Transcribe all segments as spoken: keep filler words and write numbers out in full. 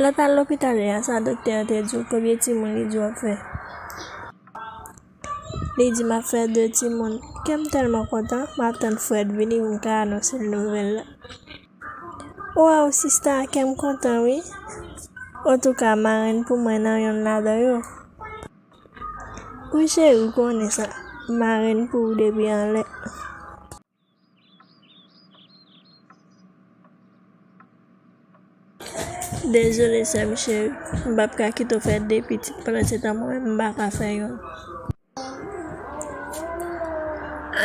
Lè w t al lopital yè a, sa doktè an te di w? Konbyen timoun li di w w ap fè? Li di m ap fè de timoun. Kè m tèlman kontan, m ap tann Fred vini pou m ka anonse l nouvèl la. Waw, sista, kè m kontan wi. Antouka, marenn pou mwen nan yonn ladan yo. Wi, cheri, ou konnen sa. Marenn pou ou depi anlè. Dezole, sè m cheri. M p ap ka kite w fè de pitit pandan se tan mwen menm m pa ka fè yonn.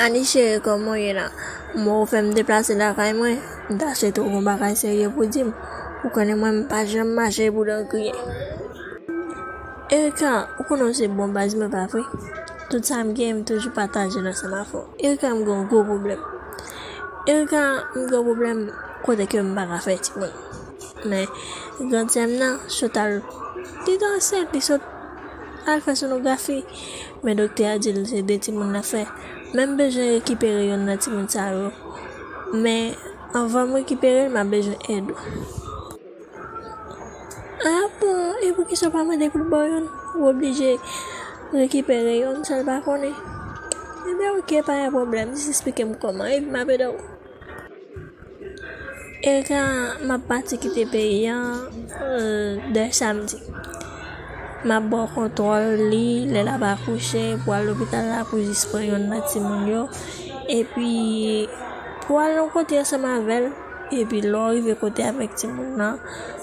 Ani cheri, kòman w ye la? Mwen ou fè m deplase lakay mwen. M ta swete w gon bagay serye pou di m. Ou konnen mwen m pa janm mache pou dan kriye. Erika, ou konnen w se bon baz mwen, pa vre? Tout sa m gen, m toujou pataje l ansanm avè w. Erika, m gen yon gwo pwoblèm. Erika, m gen yon pwoblèm kote ke m pa ka fè timoun. Men, grann sè m nan sot al, li te ansent, li sot al fè sonografi. Men doktè a di l se de timoun l ap fè. Men m bezwen rekipere yonn nan timoun sa yo. Men, anvan m rekipere l, m ap bezwen èd ou. Ah bon, e poukisa w pa mande pou l ba w yonn? Ou oblije rekipere yonn san l pa konnen. Ebyen, oke, pa gen pwoblèm, jis eksplike m kòman, epi m ap ede w. Erika, m ap pati kite peyi an, euh, dè samdi. M ap ba w kontwòl li, lè l ap akouche, pou al lopital la, pou jis pran yonn nan timoun yo. Epi, pou al yon kote ansanm avè l. Epi lè w rive kote avèk timoun nan,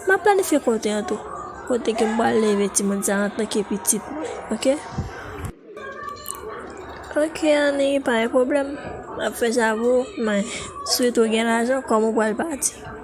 m ap planifye kote an tou. Kote ke m pral leve timoun sa antanke pitit mwen, oke? Oke, Ani, pa gen pwoblèm. M ap fè sa pou ou, men swete w gen lajan, kòman w pral pati?